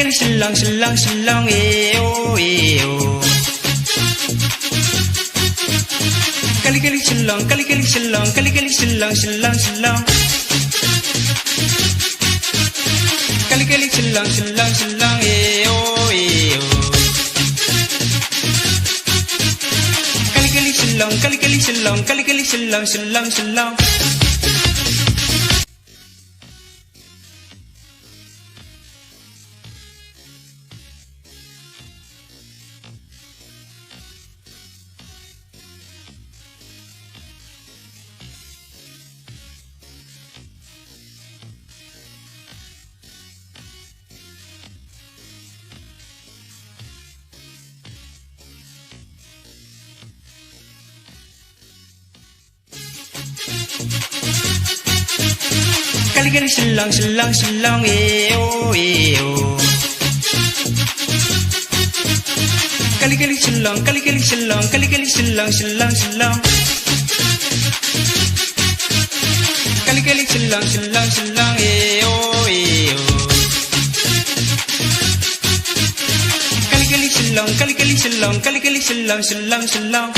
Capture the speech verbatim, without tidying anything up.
Kali kali shillong, shillong, shillong, eh, oh, eh, oh. Kali kali shillong, kali kali shillong, kali kali shillong, shillong, shillong. Kali kali shillong, shillong, shillong, eh, oh, eh, oh. Kali kali shillong, kali kali shillong, kali kali shillong, shillong, shillong. Kali kali shillong, shillong, shillong, eh, oh, eh, oh. Kali kali shillong, kali kali shillong, kali kali shillong, shillong, shillong. Kali kali shillong, shillong, shillong, eh, oh, eh, oh. Kali kali shillong, kali kali shillong, kali kali shillong, shillong, shillong.